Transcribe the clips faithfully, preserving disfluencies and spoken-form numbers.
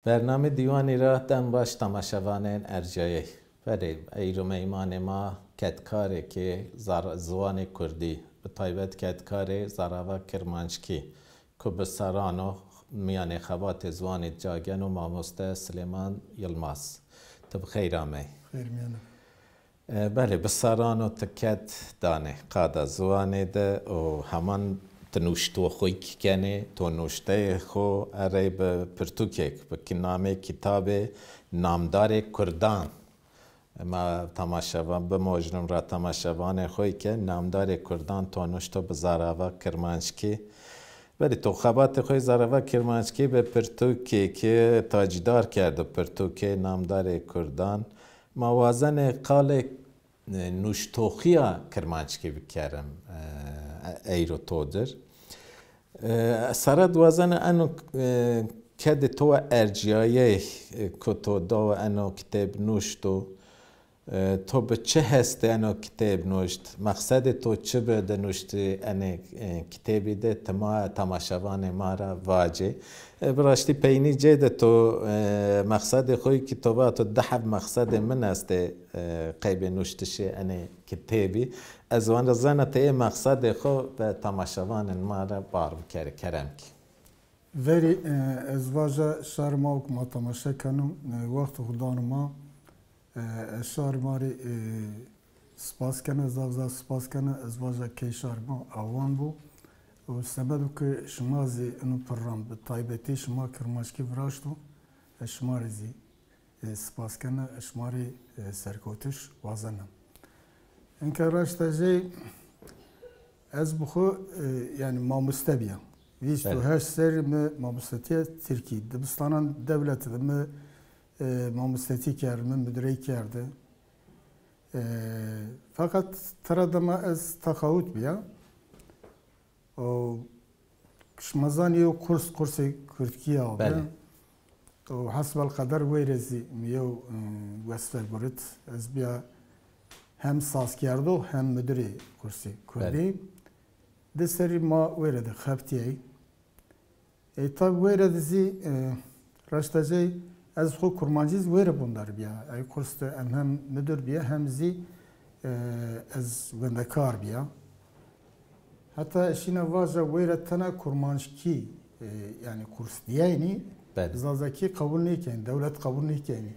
Bernamê Dîwanî ra dem baş temaşevanên ercayey. Belê, eyro meymanê ma kedkarêkê zar-, ziwanê kurdî, bi taybet kedkarê zarava kirmanckî, ku bi serran o mîyanê xebatê ziwanî ca geno, mamoste Silêman Yilmaz. Ti bi xeyr amey. Xeyr mîyan. E, belê, bi serran o ti ked danê qada ziwanê de û heman ti nuşto xo kî kenê, to nuşteyê xo erey bi pirtûkêk, bi ki-, namê kitabê Namdarê Kurdan. Ma temaşevan, bimojnim ra temaşevanê xo ke Namdarê Kurdan to nuşto bi zarava kirmanckî. Belê, to xebatê xo zarava kirmanckî bi pirtûkê ke tacîdar kerdo, pirtûkê Namdarê Kurdan. Ma wazenê qalê, e, nuştoxîya kirmanckî bikerim, e, eyro to dir. E, sere di wazenê eno, e, kedê to wa ercîyayey, e, ku to dawa eno kitêb nuşto, e, to bi çi hestê eno kitêb nuşt? Mexsedê to çi bi di nuştî enê, e, kitêbî de ti ma temaşevanê ma ra vacê. E, bi raştî peynî cê de to, e, mexsedê xo yî kî to va to di heb mexsedê min estê, e, qeybê nuştişê enê kitêbî. Ez wenda zena ti ê mexsedê xo ve temaşevanên ma ra bar bikerê, kerem kî. Verî, e, ez vaja şar ma û ma temaşe keno, e, wextê xo dano ma, e, ez şar ma rê, e, spas kena, zaf zaf spas kena, ez vaja key şar ma awan bo. Û semedo ke şima zî ino program bi taybetî şima kirmanckî viraşto, ez şima rê zî, e, spas kena, ez şima rê, e, serkewtiş wazena. Inke raşta jey ez bi xo, e, yanî mamoste bîya. Vîst û heşt serrî mi mamostetîya tirkî. Dibistanan dewlete de mi, e, mamostetî kerd, mi mudirey kerde. E, feqet tira dema ez teqawut bîya. O, şima zanî yew qurs, qursê kurdkî ya abi. Belê. O, hesbel qeder weyre zî mi yew, e, wezîfe gurit. Ez bîya hem sazkerdox hem mudirê qursê kurdî. Belê. Di serrî ma weyre de xebitîyey. Ê, tabî weyre de zî, e, raşta jey ez xo kurmancî zî weyre bondar bîya. Ey qurs de em hem mudir bîya hem zî, e, ez wendekar bîya. Heta şîna vaja weyre tena kurmanckî, e, yanî qurs dîyeynî, belê, zazakî qebul nêkenî, dewlet qebul nêkenî.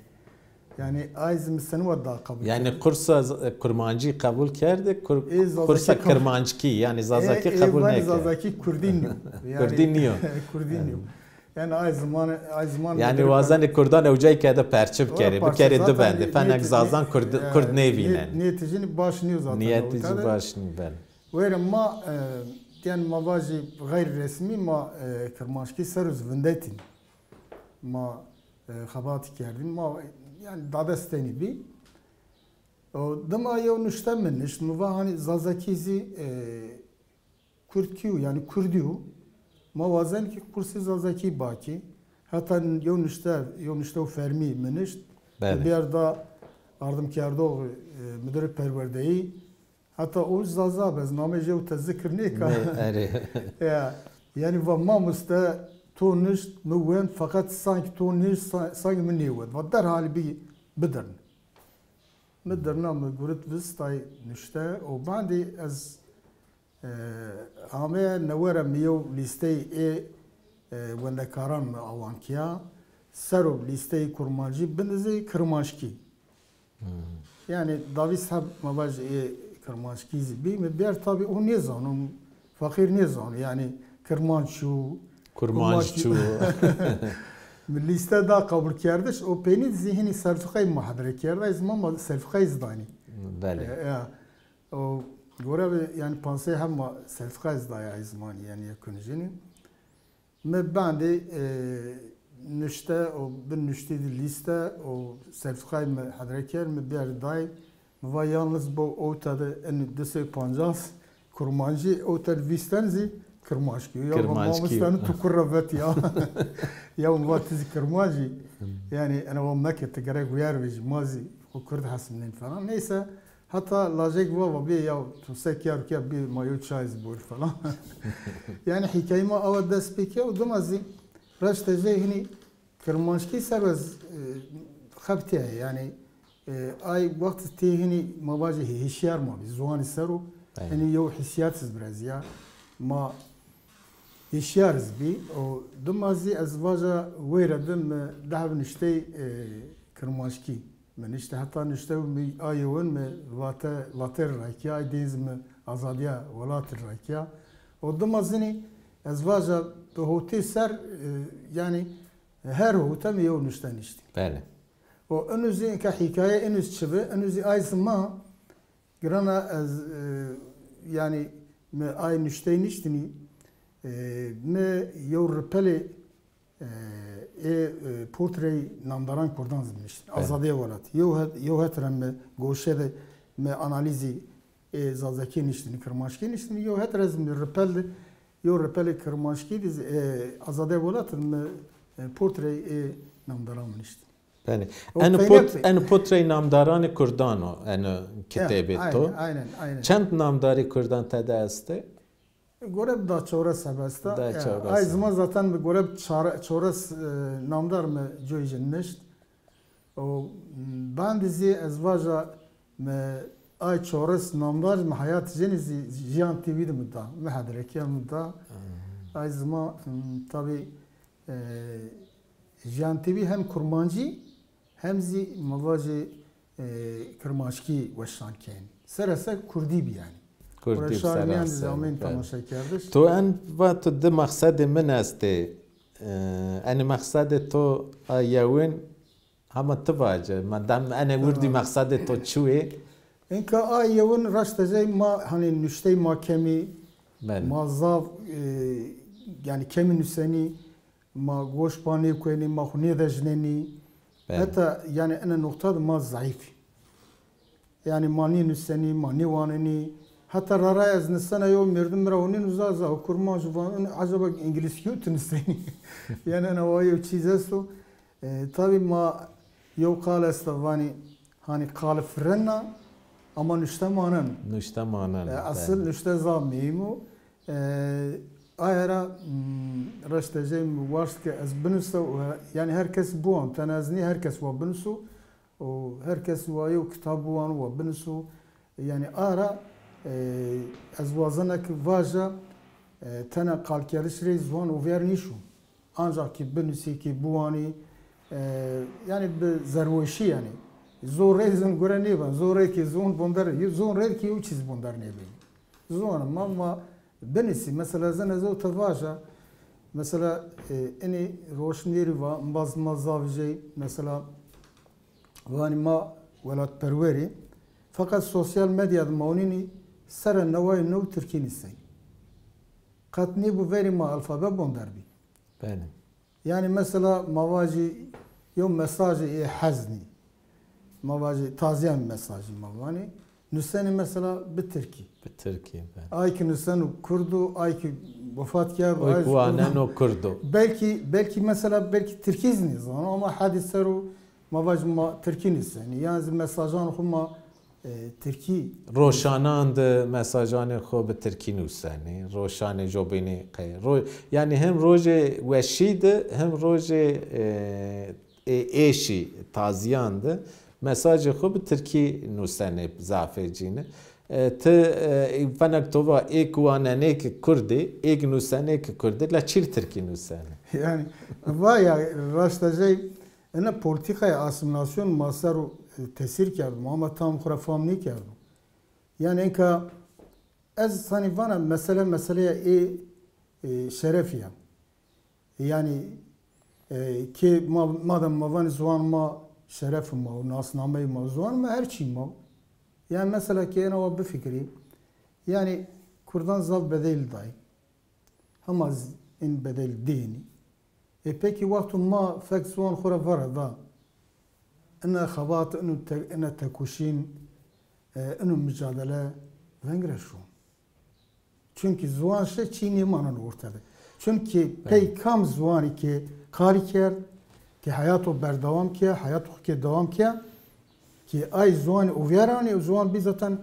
Yanî ay zî mi seni wa da qebul kerdî. Yanî qursa z-, kurmancî qebul kerdî, kur-, ê, zazakî qursa qebul, kirmanckî, yanî zazakî, ê, ê, qebul vanî nêkerd. Zazakî kurdî nîyo. Yanî kurdî nîyo. Kurdî nîyo. Yanî ay ziman, ay ziman. Yanî wazenê kurdan ewcay ke de perçe bikerê, bikerê di bendê. Fenek zazan kurd, e, kurd nêvînen. Niyetê jî baş nîyo zaten. Niyetê jî baş nîyo, belê. Weyre ma, e, yanî ma vajî xeyr resmî ma, e, kirmanckî ser û vindetîn. Ma, e, xebatî kerdîn. Ma, yanî, dadestênî bî. O, dima yew nuşte mi nişt. Mi va hanî zazakî zî, e, kurdkî yo, yanî kurdî yo. Ma wazen kî qursê zazakî ba kî. Heta yew nuşte, yew nuşte û fermî mi nişt. Belê. Bîyer da ardimkerdox, e, mudirê perwerdeyî. Heta o zaza be, ez namê jew te zikir nêka. Nê, erê. Ya, yanî va mamoste to nişt, mi wend, feqet sanki to nişt, sa-, sanki mi nêwend. Va derhal bî bidirn. Mi dirna, mi gurit vistay nuşte. O bandî ez, e, ameye newe ra mi yew lîstey ê, e, wendekaran mi awan kîya. Sero lîsteyê kurmancî bini zî kirmanckî. Hmm. Yanî davîst heb ma vaj ê kirmanckî zî bî. Mi bîyer tabî o nêzano, feqîr nêzano. Yanî kirmanc çû, kurmanc çû. Mi lîste da qebulkerdiş, o peynî zî hinî sertifikayê muhadere kerda, ez ma, ma sertifikayê zî danî. Belê. E, ya. O gore bi, yanî pansey heb ma sertifikayê zî daya ey zimanî, yanî yekunijînî. Mi bandê, e, nuşte û bin nuştî di lîste û sertifikayê mi hedre kerd, mi bîyar day. Mi va yalniz bo ewta de enî di sey pancas kurmancî, ewta de vîsten zî kirmanckî yo. Ya va kirmanckî yo. Mamostanu tu kur ra vet ya. Ya mi va ti zî kirmancî. Hmm. Yanî ena va meke ti gerek wîyar vejî, ma zî xwu kurd hesibnên falan. Neyse, heta lajek va, va bê ya, tu se kî ya, kî ya bê ma yo çay zî bor falan. Yanî hîkayê ma awa dest pê ke û dima zî reşte jê hinî Kirmanckî ser ez, e, xebtîyaye, yanî, e, ay wext tê hinî ma vajê hişyar ma bî, ziwanî ser o, Aynen. hinî yew hîsiyat iz birezîya, ma hişyar iz bî. O dima zî ez vaja weyre de mi dehv nuştey, e, kirmanckî mi nuşte, heta nuşte mi ayê win mi vate, vatê rakîya, ay dêniz mi azadîya welatî rakîya. O dima zinî ez vaja bi hotê ser, e, yanî her hote mi yew nuşte niştî. Belê. O inu zî inka hîkaye inu zî çi bi, inu zî ay zima girana ez, e, yanî mi ay nuştey niştînî, e, mi yew ripelê, e, ê, e, portreyê namdaran kurdan zî niştîn. Belê. Azadîya welatî. Yew het, yew het ra mi goşe de mi analîzî ê zazakî niştînî, kirmanckî niştînî, yew het ra zî mi ripel de, yew ripelê kirmanckî de zî, e, azadîya welatî mi, e, portreyê ê namdaran mi niştînî. Belê. O Eno peynî pot, pe- eno potreyê namdaranê kurdan o, eno Ya, kitabê to. Aynen, aynen, aynen. Çend namdarê kurdan tede estê? Gore bi da çewres heb esta. Da Ya, çewres ay heb. Zima zaten bi gore bi çare-, çewres, e, namdar mi coy jin nişt. O, m, bandî zî ez vaja mi ay çewres namdar mi heyat jenî zî Jiyan T V de mi da. Mi hedrekiya mi da. Hmm. Ay zima, m, tabî, e, Jiyan T V hem kurmancî hem zî ma vajê, e, kirmanckî weşan kên. Sere ser kurdî bî yanî. Kurdî Ora şarîyan zî amên temaşekerdiş. To en va to di mexsedê min estê. E, enê mexsedê to a yewin hema ti vace. Ma dem enê wirdî mexsedê to çi wê? Inka a yewin raştecey ma, hanî nuştey ma kemî, Belê. ma zaf, e, yanî kemî nusenî, ma goş pa nêkuenî, ma xwu nêdejnenî. Belê. Heta, yanî, ene noqta de ma zayîf î. Yanî, ma nênusenî, ma nêwanenî. Heta rara ez nisena yew merdim mi ra hunîn uza za, o kurmanc van, eceba îngilizkî tu nisenî. Yanî, ena wa yew çîz esto. E, tabî ma yew qal esta vanî, hanî qali firena, ama nuşte manen. Nuşte manen, E, esıl belê. nuşte zaf muhîm o. E, aye ra, m, reştecey mi waşt ke ez binusa û he-, yanî her kes biwan, tena ez nî, her kes wa binuso û her kes wa yew kitab biwan wa binuso. Yanî a ra, e, ez wazena ke vaja, e, tena qalkerdiş rey ziwan ovyer nîşo. Ancak ki binusî, ki biwanî, e, yanî bi zerweşî yanî. Zor rey zin gure nêben, zor rey ki zon bonder, zon rey ki yew çîz bonder nêben. Ziwanê ma, ma binusî, mesela zin ez o te vaja, mesela, e, inî roşnêrî va, mbaz ma zaf jey, mesela, vanî ma welatperwerî, feqet sosyal medya de ma onînî sere neway new tirkî nîsey. Qet nêbû verî ma alfabe bonder bî. Belê. Yanî mesela ma vajî yew mesajê ê heznî. Ma vajî taziya mesajî ma vanî. Nusenî mesela bi tirkî. Bi tirkî, belê. Ay ki nuseno kurd o, ay ki wefat kerdo, Oy ay ki waneno kurd o. Belkî, belkî mesela belkî tirkî zî nêzano ama hedî ser o ma vajî ma tirkî nusenî. Yan zî mesajan xwu ma e, tirkî. Roşanan de mesajanê xo bi tirkî nusenî. Roşanê jobînî qey. Ro-, yanî hem rojê weşî de hem rojê, e, e, êşî, taziyan de mesajê xo bi tirkî nusenê zafê cîne. E, ti, e, fenek to va êk wanenê ki kurdî, êk nusenê ki kurdî, la çîl tirkî nusenê? Yanî, va ya, raştecey Ena polîtîkaya asîmîlasyon ma ser o, e, tesîr kerdo, ma ama tam xwu ra fam nêkerdo. Yanî enka ez sanî vana mesele, meseleya ê, e, şerefî ya. Yanî, e, kê ma, madem ma vanî ziwan ma şeref ma û nasnameyê ma, ziwan ma her çî ma. Yanî mesela kê ena wa bifikirî, yanî kurdan zaf bedel day. Hema z-, in bedel dênî. E, pekî wexto ma fek ziwan xo ra vera da, ina xebat, ino te-, ina tekoşîn, e, ino micadele veng ra şon. Çunkî ziwan şe çî nêmaneno orte de. Çunkî pey kam ziwanî ke qalî kerd, ke heyato berdewam ke, heyato xo ke dewam ke, Ki ay ziwanî ovîya ra anî, ziwan bî zaten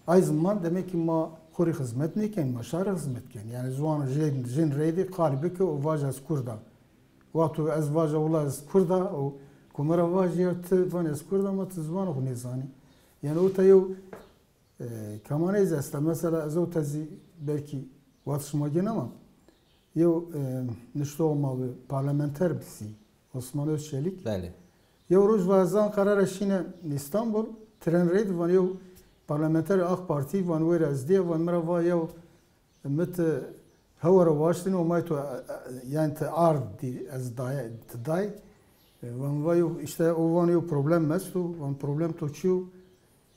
ay ziman, demek ki ma xo rê xizmet nêkenî, ma şar rê xizmet kenî. Yanî ziwan jê, jên reyde qalî bike û vaje ez kurd a. Wexto ez vaja wila ez Kurd a, o ku mi ra vajî ya ti vanî ez Kurd a, ma ti ziwana xo nêzanî. Yanî o ta yew, e, kamaneyî zî esta. Mesela ez o ta zî belkî wextê şima gêna ma. Yew, e, niştoxê ma bi parlamenter bi zî, Osman Özçelik. Belê. Yew roj va ez Anqara ra şîne Îstanbul, tren reyde van yew parlamenter AK Partî van wêra ez dîya, van mi ra va yew mi ti hewa ra waştîne, o may to, e, e, yanî ti ard dî ez daye, ti day. E, van va yew, îşte o van yew problem esto, van problem to çi yo?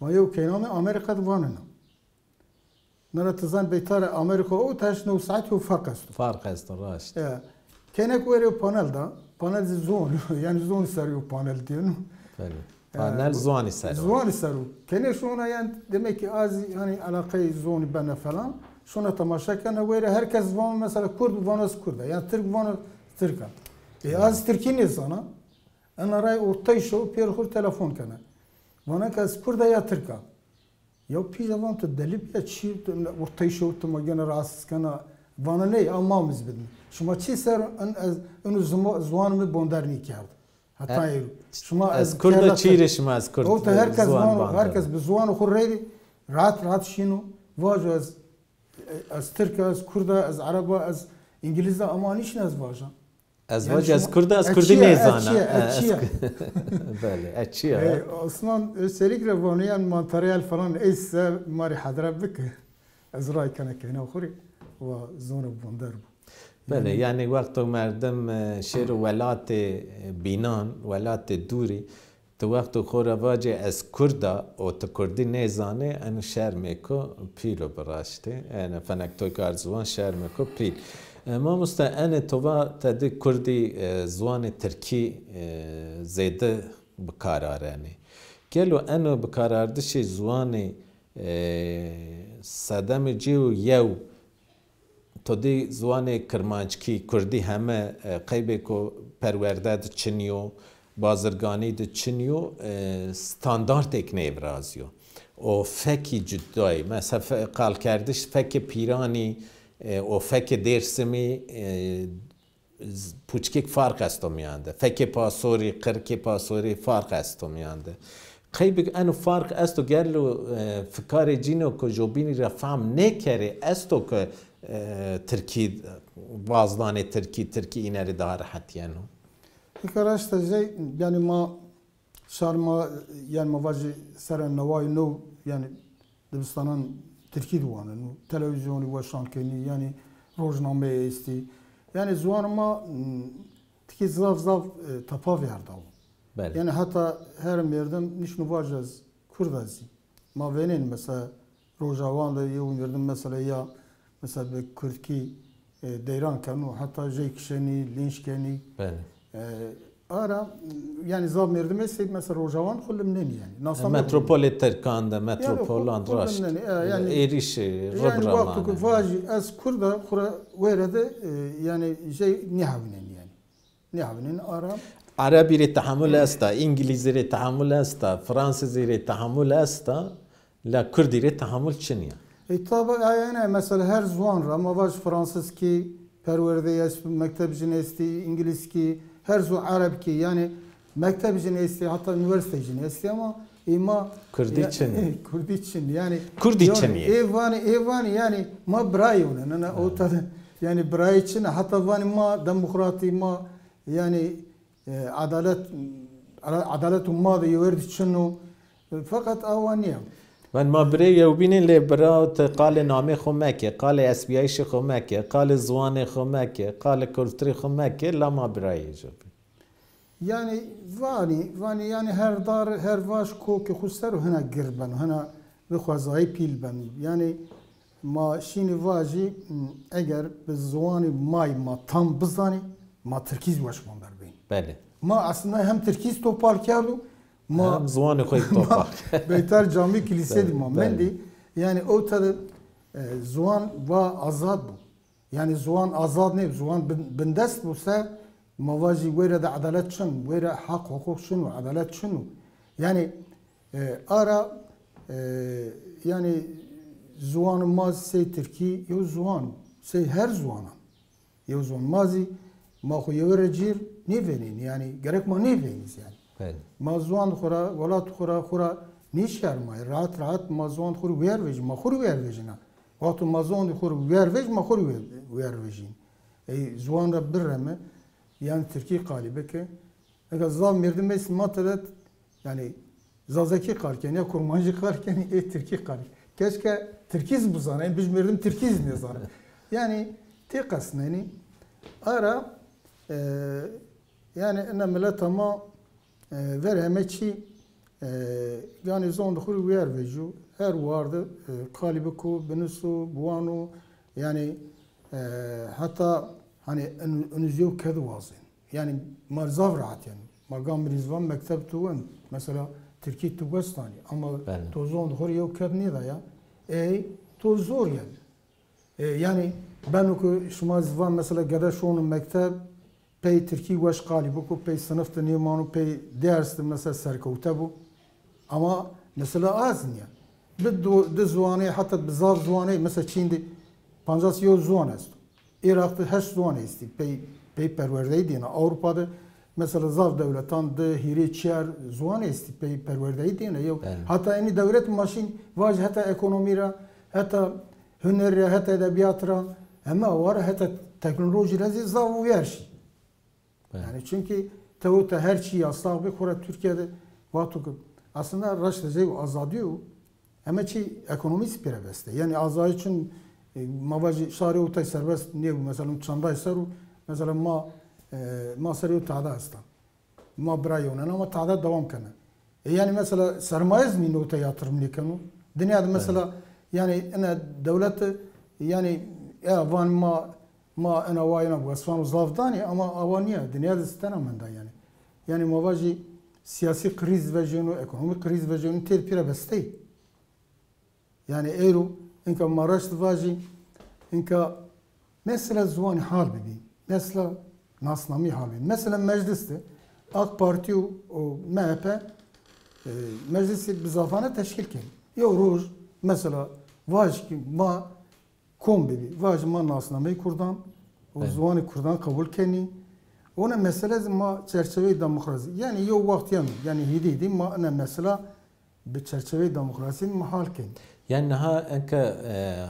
Van yew keyname Amerîka de vanena. Na ra ti zan beytarê Amerîka û taş new saet yew ferq esto. Ferq esto, raşt. E, keynek wêrê yew panel da. Panel zî ziwan, yanî ziwanî ser yew panel dîyeno. Belê. E, panel ziwanî ser o. Ziwanî ser o. Keynek şona yanî demek ki a zî yanî eleqeyê ziwanî bena falan. Şona temaşe kena wêrê her kes vano mesela Kurd vano ez Kurd a. Yanî Tirk vano Tirk a. E, a zî Tirkî nêzana. Ena ray ortay şew pêr xur telefon kena. Vana ke ez Kurd a ya Tirk a. Ya pîja van tu delî bîya çi, tu ortay şew tu ma gene rahatsız kena. Vana ney, a ma mi zî bidin. Şima çi ser in ez, inu zima, ziwan mi bonder nîkerd. Heta êro. Şima ez Kurd a, çi rê şima ez Kurd. O ta her kes ziwan vano, her kes bi ziwan xo reyde rahat rahat şîno. Vajo ez, ez Tirk a, ez Kurd a, ez Ereb a, ez Îngilîz a, ama nîşin ez vaja. Ez vac ez Kurd a, ez Kurdî nêzana. Belê, ez çi ya? Ê, Osman Özçelik ra vano yan materyal falan ey se ma rê hedre bike. Ez ray kena keyna xo rê wa zona bonder bo. Belê, yanî wexto merdim, e, şêro welatê, e, bînan, welatê dûrî, ti wexto xo ra vacê ez Kurd a û ti Kurdî nêzanê, eno şermêko pîl o bi raştî. Ene fenek toy kar ziwan şermêko pîl. E, mamoste, enê to va tedî Kurdî, e, ziwanê Tirkî, e, zêde bi kar arenê. Gelo eno bikarardişê ziwanê, e, sedemê ci û yew to dî ziwanê kirmanckî, kurdî heme, e, qeybêko perwerde de çinî yo, bazirganî de çinî yo, e, standartêk nêvirazîyo. O fekî cudayî, mesela fe-, qalkerdiş fekê Pîranî, e, o fekê Dêrsimî, e, z-, puçkêk farq esto mîyan de. Fekê pasorî, qirikê pasorî farq esto mîyan de. Qeybêk eno farq esto, gelo, e, fikarê cîno ku jobînî ra fehm nêkerê, esto ku, e, tirkî, vazdanê tirkî, tirkî îne rê daha rehet yeno? Nika raşta jey, yanî ma şar ma, yanî ma vajî sera neway new, yanî dibistanan tirkî de waneno, televîzyonî weşan kenî, yanî rojnameyê estî. Yanî ziwanê ma, m, tikî zaf zaf, e, tepa vîyardawo. Belê. Yanî heta her merdim nîşno vajo ez Kurd a zî. Ma venên mesela Rojawan de yew merdim mesela ya mesela bi kurdkî, e, deyran keno, heta jey kişenî, lînç kenî. Belê. E, ara, yanî zaf merdim estê mesela Rojawan xwu limnenî yanî. Nasnamen. Metropolê Tirkan de, metropolan raşt. Êrîşî, rib ra manenî. Yanî wexto ke vajî ez Kurd a, xwu ra wêre de, e, yanî jey nêhewînenî yanî. Nêhewînenî ara. Erebî rê tehamul esta, Îngilîzî rê tehamul esta, Fransizî rê tehamul esta, la Kurdî rê tehamul çin ya. E, tabi, yanî mesela her ziwan ra, ma vaj Fransizkî perwerdeyî est, mekteb jin estî, Îngilîzkî, her ziwan, Erebkî, yanî mekteb jin estî, heta unîversîte jin estî ama ê ma Kurdî çin. Kurdî çin, yanî. Kurdî çin yê. Ê vanî, ê vanî, yanî ma birayê ûne, nana o tane, yanî birayê çin, heta vanî ma demokratî, ma, yanî, e, edalet, edalet û ma de yewerdî çin o. E, feqet awa nîya. Van ma birê yewbîn ê, lê bira ti qalê namê xo meke, qalê estbîyayîşê xo meke, qalê ziwanê xo meke, qalê kulturê xo meke, la ma birayê jobîn. Yanî vanî, vanî yanî her dar, her vaj kokê xo ser o hina gir beno, hina bi xwezayî pîl beno. Yanî ma şînî vajî, m, eger bi ziwanê ma yî ma tam bizanî, ma tirkî zî weş bonder benî. Belê. Ma aslında hem tirkî zî topal kerdo, ma hem ziwanê xo yî topal. Beytar camî kilîse de ma mendî. Yanî o tede, e, ziwan va azad bo. Yanî ziwan azad nê, ziwan bin-, bindest bo se, ma vajî wêre de edalet çin, wêre haq huqûq çin o, edalet çin o. Yanî, e, ara, e, yanî ziwanê ma sey tirkî yew ziwan o, sey her ziwanan yew ziwan. Ma zî Ma xo yewe re cîr nêvenîn, yanî gerek ma nêvenîz yanî. Belê. Ma ziwan xo ra, welat xo ra, xo ra nêşermayî. Rahat rahat ma ziwan xo rê wer vejîn, ma xo rê wer vejîna. Wexto ma ziwan xo rê wer vej, ma xo rê wer, wer vejîn. Ey ziwan ra bireme, yanî tirkî qalî bike. Ega zaf merdim est ma tede, yanî zazakî qal kenî ya kurmancî qal kenî, ê tirkî qal. Keşke tirkî zî bizanê, biz merdim tirkî zî nêzanê. Yanî tê qesnenî. Ara, e, yanî ina mileta ma, e, ver heme çî, e, yanî zon de xo rê wer vejû. Her warde, e, qalî biko, biniso, biwano. Yanî, e, heta hanî in-, inuzî yew ked wazên. Yanî ma zaf rehet yanî. Ma gam rîzvan mekteb tu wen, mesela tirkî tu westanî. Ama Belê. to zon xo rê yew ked nêda ya. Ey, to zor yanî. E, yanî beno ku şima ziwan mesela gede şono mekteb, pey tirkî weş qalî biko, pey sinif de nêmano, pey ders de mesela serkewte bo. Ama mesela az nîya. Bi du, di ziwanê, heta bi zaf ziwanê, mesela Çîn de pancas yew ziwan esto. Iraq de heşt ziwan estî, pey, pey perwerdeyî dêna. Ewropa de mesela zaf dewletan di, hîrê, çiyar ziwan estî, pey perwerdeyî dêna. Yew, Belê. heta enî dewlet ma şîn vaj heta ekonomî ra, heta huner ra, heta edebîyat ra, heme awa ra, heta teknolojî ra zî zaf wîyar şî. Belê. Yanî çunkî tewta her çî yasax bî, xora Tirkîye de wexto ke aslında raşt zey û azadî yo, heme çî ekonomî zî pêre beste. Yanî azadî çun, e, ma vajî şarê ewtay serbest nêbû, mesela çanday ser û mesela ma, e, ma ser yew tehde esta. Ma bira yewnena, ma tehde dewam kena. E, yanî mesela sermaye zî nîno te yatırım nêkeno. Dinya de mesela, Belê. yanî ina dewlet, yanî, e, van ma, ma ina wa ina wesfano zaf danî, ama awa nîya. Dinya de sitena menda yanî. Yanî ma vajî siyasî krîz vejêno, ekonomî krîz vejêno, têr pîre bestey. Yanî êro inka ma raşt vajî, inka mesela ziwanî hal bibî, mesela nasnamî hal bibî. Mesela meclis de A K Partî û, û M H P, e, meclisî bi zafane teşkîl kenî. Yew roj mesela vaj ki ma kom bibî, vaj ma nasnameyê kurdan û Evet. ziwanê kurdan qebul kenî. Ona mesele zî ma çerçeveyê demokrasî. Yanî yew wext yanî, yanî hîdî hîdî ma ina mesela bi çerçeveyê demokrasî ma hal kenî. Yanî niha enka, e,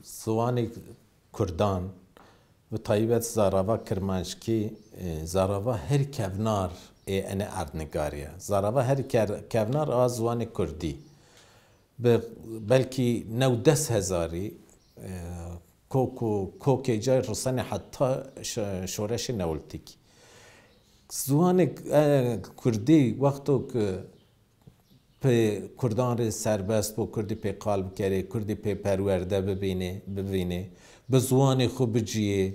ziwanê kurdan, bi taybet zarava kirmanckî, e, zarava her kevnar ê enê erdnigarî ya. Zarava her ker-, kevnar a ziwanê kurdî. Bi belkî new des hezarî, e, kok û kokê cay risenê heta şo-, şoreşê newlitîkî. Ziwanê, e, kurdî wexto ke pê kurdan rê serbest bo, kurdî pê qal bikerê, kurdî pê perwerde bibînê, bivînê, bi ziwanê xo bicuyê,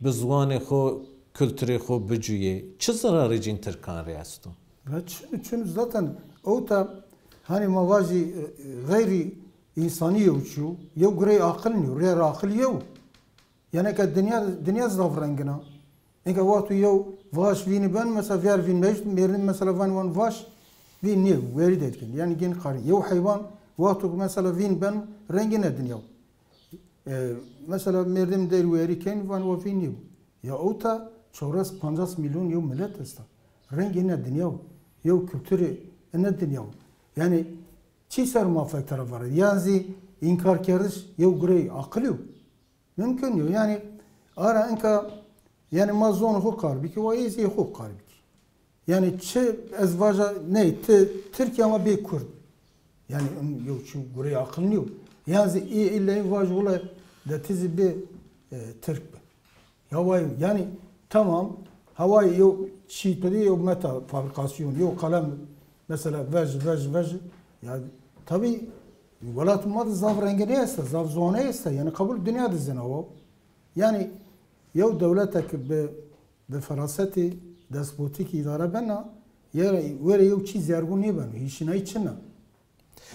bi ziwanê xo, kulturê xo bicuyê, çi zirarê cîn tirkan rê esto? Ve çin, çin zaten ewta, hanî ma vajî, e, xeyrî însanî yew çî yo, yew gurey aqil nîyo, rê ra aqil yew. Yanî ke dinya, dinya zaf rengin a. Înke wexto yew vaş vînî ben, mesela vîyar vîn mecid, mêrdim mesela van wan vaş vîn nîyo, werî de dikin. Yanî gên qarî. Yew heywan wexto ke mesela vîn ben, rengin a dinya. E, mesela merdim der werî ken van wa vîn nîyo. Ya ewta çewres pancas milyon yew milet esta. Rengê ina dinya wo. Yew kulturê ina dinya wo. Yanî çî ser ma fek tera vare. Yan zî înkarkerdiş yew gurey aqilî yo. Mumkin yo. Yanî ara inka, yanî ma zonê xo qal bikî, wa ê zî xo qal bikî. Yanî çi ez vaja ney, ti Tirk î ama bê Kurd. Yanî in yew çi gurey aqil nîyo. Yan zî î îlle vaj wile de ti zî bê, e, Tirk bi. Ya vay, yanî tamam, hawayê yew çî pidî yew meta fabrikasyon, yew qelem mesela vej, vej, vej. Ya tabî welat ma de zaf renginî esta, zaf zonê esta. Yanî qebul dinya de zina wo. Yanî yew dewlete ke bi bi ferasetî despotîk îdare bena, yere, were yew çî zergûn nêbeno, hîşînayî çin a.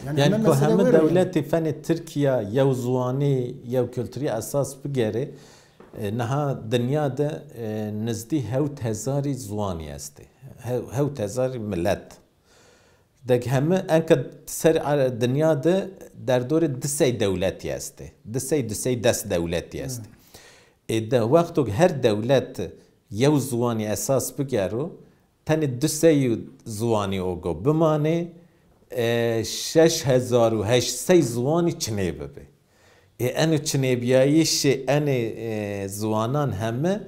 Yanî, yanî heme ku mesele heme were yanî. Dewletî fenê Tirkîya yew ziwanî, yew kulturî esas bigerê, e, niha dinya de, e, nizdî hewt hezarî ziwanî estê. Hew-, hewt hezarî milet. Dek heme enka ser a-, dinya de derdorê di sey dewletî estê. Di sey, di sey des dewletî estê. Ê de wexto ke her dewlet yew ziwanî esas bigero, tenê du sey ziwanî o go bimanê, e, şeş hezar û heşt sey ziwanî çinê bibê. Ê eno çinêbîyayîşê enê, e, ziwanan heme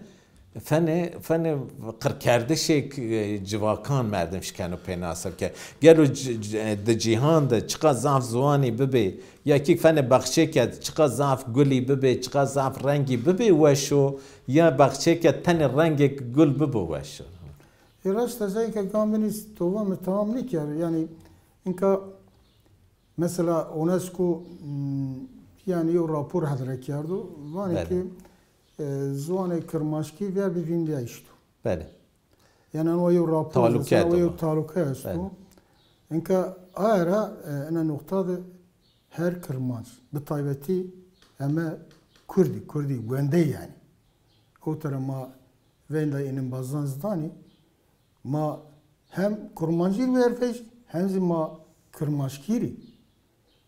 fenê, fenê qirkerdişê, e, civakan merdim şikeno pênase bike. Gelo ci-, ci-, di cîhan de çiqa zaf ziwanî bibê, ya kî fenê baxçêke çiqa zaf gulî bibê, çiqa zaf rengî bibê weş o, ya baxçêke tenê rengêk gul bibo weş o? Ê raşt e, zey ke gam binî tova mi tamam nêkerd. Yanî inka mesela UNESCO, m, yanî yew rapor hedre kerdo. Vanê Belê. Ki, e, ziwanê kirmanckî ver bi vîndîyayîş do. Belê. Yanî eno yew rapor, Taluke mesela, eno yew taluke esto. Belê. Inka aye ra, e, ena noqta de her kirmanc, bi taybetî heme kurdî, kurdî wendey yanî. O tera ma veyndayî enimbazan zî danî, ma hem kurmancî rî wervejî, hem zî ma kirmanckî rî.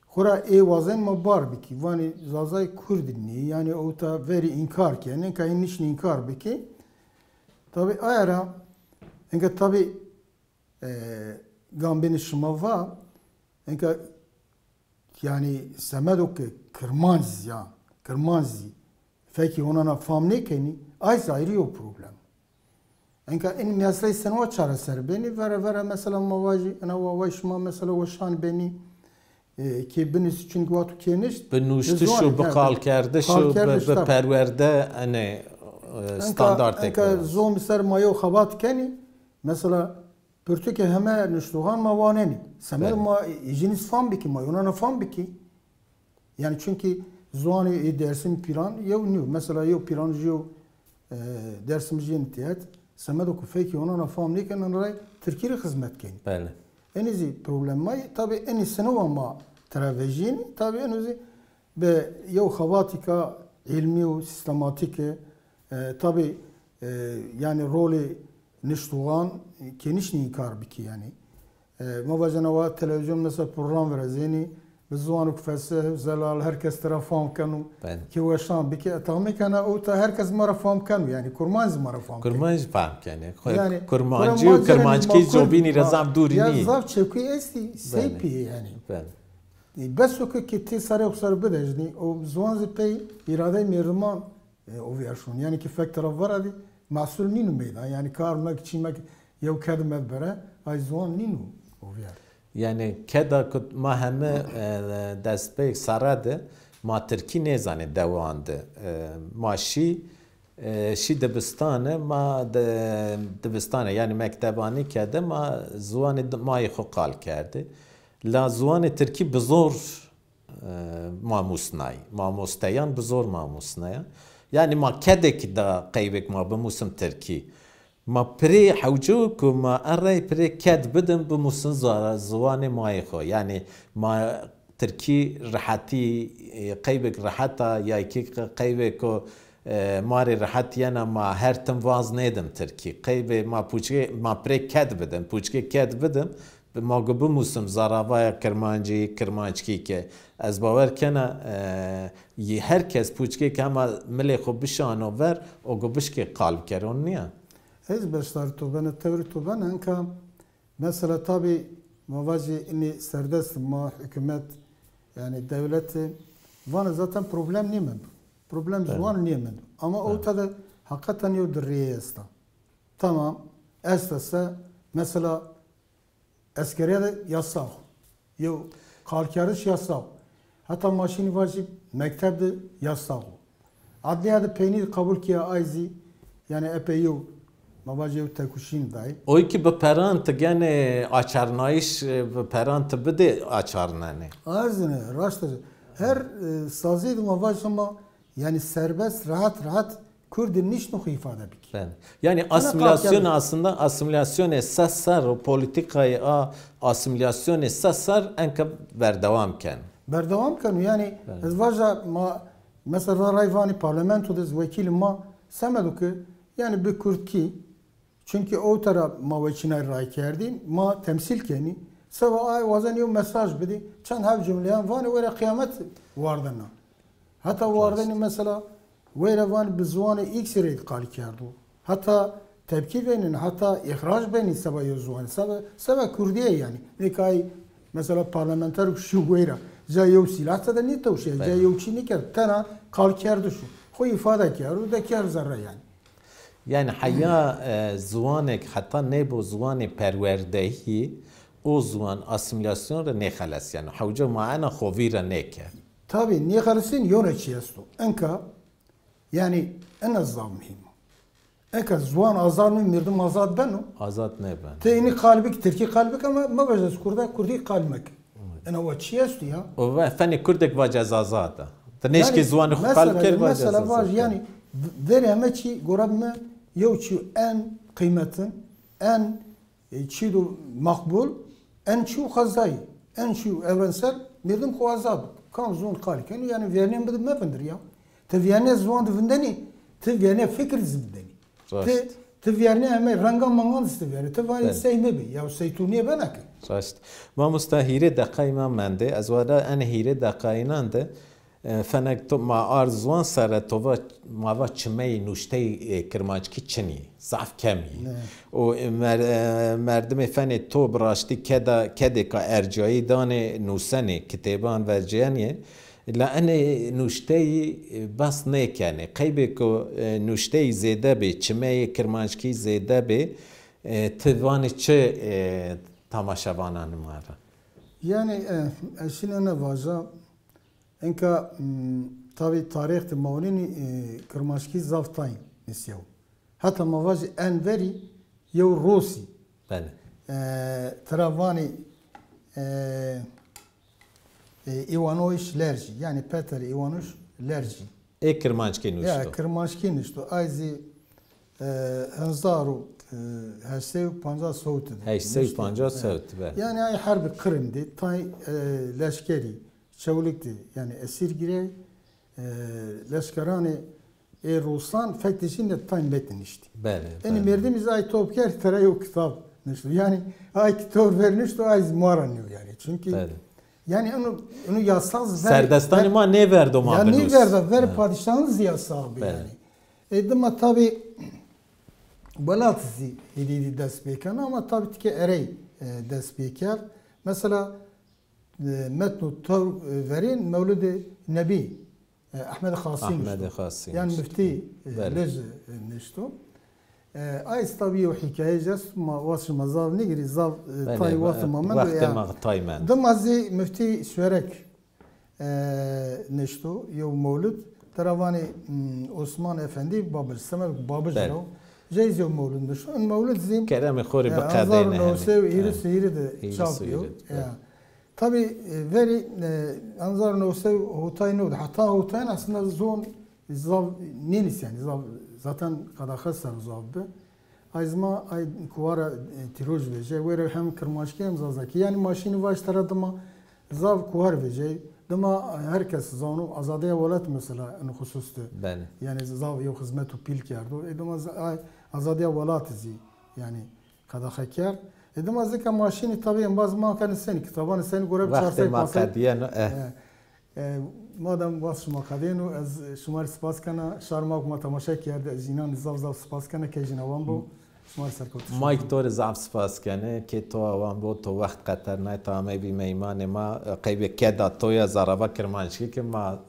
Xwura ê wazen ma bar bikî. Vanî zazay kurdî nî, yanî ewta verî înkar kenî, ka hîn nişnî înkar bikî. Tabî aye ra, inka tabî, e, gam binî şima va, inka yanî semedo ke kirmanc zî ya, kirmanc zî fekî honana fam nêkenî, ay zî ayrî yo problem. Enka in meseleyî seno çareser benî, vera vera mesela ma vajî, ena wa vay şima mesela weşan benî, e, kê binusî, çunkî wexto kê nişt, bi nuştiş û bi qalkerdiş û bi, bi perwerde enê, e, standartêk. Enka zomî ser ma yew xebat kenî, mesela pirtûkê heme nuştoxan ma wanenî. Semed ma îjinî fam bikî, ma yonana fam bikî. Yanî çunkî ziwanê ê Dêrsim pîlan yew nîyo. Mesela yew pîlan jî yew, e, Dêrsim jî yenî têhet. Semedo ku fekî onana fam nêkenî, ray tirkî rê xizmet kenî. Belê. Enî zî problem ma yê. Tabî enî siniwa ma tira vejîyenî. Tabî eno zî bi yew xebatîka îlmî û sîstematîke, e, tabî, e, yanî rolê niştoxan, e, kênişnî înkar bikî yanî. E, ma vajena wa televîzyon mesela program virazênî, bi ziwanok fesih, zelal, her kes tira fam keno, belê, kê weşan bikî. E, tahmîn kena ewta her kes ma ra fam keno, yanî kurmanc zî ma ra fam keno. Kurmanc zî fam kenê. Xo yanî, kurmancî û kirmanckî cobînî ra zaf dûrî nîyê. Ya zaf çekuy estî, sey pîyê yanî. Belê. E, bes o ke, ke tê sarê xo ser bidejnî, o ziwan zî pey îradeyê merdiman e, ovîyer şon. Yanî ki fek tira vera dî, mehsul nîno meydan. Yanî kar mek, çî mek, yew ked med bere, ay ziwan nîno ovîyer. Yanî keda ku ma heme, e, destpêk serre de ma tirkî nêzanê dewan de. E, ma şî, e, şî dibistane, ma de, dibistane, yanî mektebanîke de ma ziwanê di-, ma yê xo qal kerdê. La ziwanê tirkî bi zor e, ma musnay. Mamosteyan bi zor ma musnaya. Yanî ma kedêk da qeybêk ma bimusim tirkî. Ma pirê hewce ku ma erey pirê ked bidim bimusin zara-, ziwanê ma yê xo. Yanî ma tirkî rehetî, e, qeybêk reheta ya ki qe-, qeybêk ku, e, ma rê rehet yena ma her tim vaz nêdim tirkî. Qeybê ma puçkê, ma pirê ked bidim, puçkê ked bidim. Ma go bimusim zaravaya kirmancî, kirmanckî ke ez bawer kena, e, yî her kes puçkê ke hema milê xo bişano ver, o go bişkê qal bikero nîya. Ez beşdarî to bena, tewrî to bena, enka mesela tabî ma vajî inî serdest ma, hukûmet, yanî dewlete, vana zaten problem nêmendo. Problem ziwan nêmendo. Ama ewta de heqeten yew dirrîyê esta. Tamam, esta se, mesela, Eskeriye de yasax o. Yew qalkerdiş yasax o. Heta ma şinî vajî mekteb de yasax o. Adliya de peynî de qebul kîya ay zî, yanî epey yew, ma vajî yew tekuşîn dayê. Oy ki bi peran ti genê açarnayîş, e, bi peran ti bidê açarnenê. Arzine, raşt e. Her, e, sazî de ma vajî ma Yanî serbest, rahat rahat Kurdî nişno xo îfade bikî. Belê. Yanî asîmîlasyon aslında, asîmîlasyonê se serr û polîtîkayê a asîmîlasyonê se serr enka berdewam ken. Berdewam keno. Yanî ez vaja ma mesela ra ray vanî parlamento de zî wekîlê ma semedo ke yanî bi kurdkî Çunkî ewta ra ma weçînay ray kerdî, ma temsîl kenî. Seba ay wazen yew mesaj bidî, çend heb cumleyan vanê were qiyamet wardena. Heta wardenî mesela were vanî bi ziwanê X rê qalî kerdo. Heta tepkî benîn, heta îxrac benîn seba yew ziwanî. Seba, seba kurdîye yanî. Nêkay mesela parlamenter û şî weyra. Ca yew sîlah de nêtewşîya, ca yew çî nêkerd. Tena qal kerdiş o. Xo îfade kerd û de kerd zerre yanî. Yanî heya e, ziwanek heta nêbo ziwanê perwerdehî, o ziwan asîmîlasyon ra nêxeles yanî. Hewce ma ena xo vîr ra nêke. Tabî nêxelesîn yewna çî esto. Enka yanî ena zaf muhîm o. Enka ziwan azad nîyo, merdim azad beno? Azad nêbeno. Ti înî qal bik, tirkî qal bik ama mevaje ez kurd a, kurdî qal meke. Ena wa çî esto ya? O ve fenê kurdek vace ez azad a. Ti nêşkî ziwanê xo qal bikerî vace ez azad a. Yanî verê heme çî gora mi yew çî en qîmetin, en e, çî do maqbul, en çî xwezayî, en çî evrensel, merdim xo azad bik. Kam ziwan qal keno, yanî vernê mi de mevindir ya. Ti vernê ziwan de vindenî, ti vernê fikir zî vindenî. Raşt. Ti, ti vernê heme renga mangan zî ti vernê. Ti vanî sey mi bi, ya sey tu nêbena ki. Raşt. Mamosta hîrê deqayî ma mende. Ez wada en hîrê deqayînan de e, fenek to, ma ard ziwan sere to va, ma va çimeyê nuşteyê e, kirmanckî çin î. Zaf kem î. O e, mer, e, merdimê fenê to bi raştî keda, kedêka ercayî danê, nusenê, kitêban vercîyenê. La enê nuşteyî e, bes nêkenê. Qeybê ku e, nuşteyî zêde bê, çimeyê kirmanckî zêde bê, e, ti vanê çi e, tamaşevananê ma ra? Yanî e, ez şîna ena vaja, enka m, tabî tarîx de ma winenî e, kirmanckî zaf tay nisîyawo. Heta ma vajî en verî yew Rûsî. Belê. E, tira vanî e, e, Îwanoyîş Lercî, yanî Peter Îwanoyîş Lercî. Ê kirmanckî nuşto. Ya, kirmanckî nuşto. Ay zî e, hezar û heşt sey û pancas sewt de. Heşt sey û pancas sewt, belê. Yanî ay herbê Qirîm de, tay e, leşkerî Çewlîg de, yanî esîr girey, e, leşkeranê ê Rûsan fek de şîne tay metn niştî. Belê, belê. Enî merdimî zî ay top kerd, tera yew kitab nişto. Yanî ay kitab ver nişto, ay zî ma ra nîyo yanî. Çunkî yanî eno, eno yasaq zî ver, serdestanê ma nêverdo ma binus. Ya nêverda, ver padîşahîn zî yasaq bi yanî. E, dima tabî welat zî hêdî hêdî dest pêkena ama tabî tike erey e, dest pêkerd. Mesela e, metno tewr e, verên Mewlidê Nebî, e, Ehmedê Xasî nişto. Ehmedê Xasî. Yanî miftî e, lej e, nişto. E, ay zî tabî yew hîkaye zî est, ma wes şima zaf nêgirî, zaf e, tay wextê ma mendo ya. Wextê ma tay mendo. Dima zî miftî Suwerek e, nişto, yew mewlid. Tera vanê m, Osman Efendî Babij, semed Babij ra. Jey zî yew mewlid nişto. In mewlid zî keremê xo rê e, biqedeyne hezar û new sey û hîris û hîrê de çap yo. Ya. Tabî e, verî e, hezar û new sey û hotay newt. Heta hotay aslında zon zaf nênîs yanî, zaf, zaten qedaxe ser zaf bi. Ay zî ma ay kuwara e, tîroj vejê. Wêre hem kirmanckî hem zazakî. Yanî ma şînî vaj tera dima zaf kuwar vejê. Dima her kes zano azadîya welat mesela in xusus de. Belê. Yanî zaf yew xizmet û pîl kerdo. E dima z- ay azadîya welat zî yanî qedaxe kerd. E dima zika ma şînî tabî embaz ma kenî senî kitabanî senî gore bi çar sey pansey. Wextê ma qedîyeno, eh. E, madem wes şima qedêno, ez şima rê spas kena. Şar ma ku ma temaşe kerde, ez înanî zaf zaf spas kena, kejîna wan bo. Şima rê serkewtî şima. Ma kî to rê zaf spas kenê, kê to awan bo, to wext qeternay, to amey bî meymanê ma, qeybê keda to ya zarava kirmanckî ke ma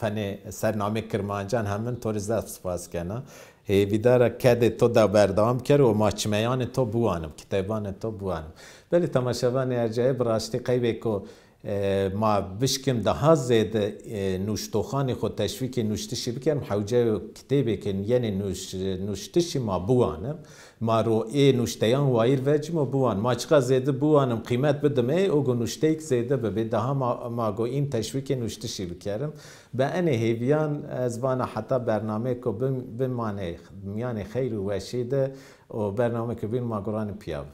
fenê ser namê kirmancan hemin to rê zaf spas kena. Hêvîdar a kedê to da berdewam bikerê û ma çimeyanê to biwanim, kitêbanê to biwanim. Belê temaşevanê ercayê bi raştî qeybê ku E, ma bişkim daha zêde e, nuştoxanê xo teşwîkê nuştişî bikerim, hewce yo kitêbê ke yenê nuş, nuştişî ma biwanim. Ma ro ê nuşteyan wayîr vecîm û biwan. Ma çiqa zêde biwanim, qîmet bidim ê, o go nuşteyêk zêde bibê. Daha ma, ma go în teşwîkê nuştişî bikerim. Bi enê hêvîyan ez vana heta bernameyêko bim-, bimanê mîyanê xeyr û weşî de û bernameyêko bîn ma guranê pîya bi.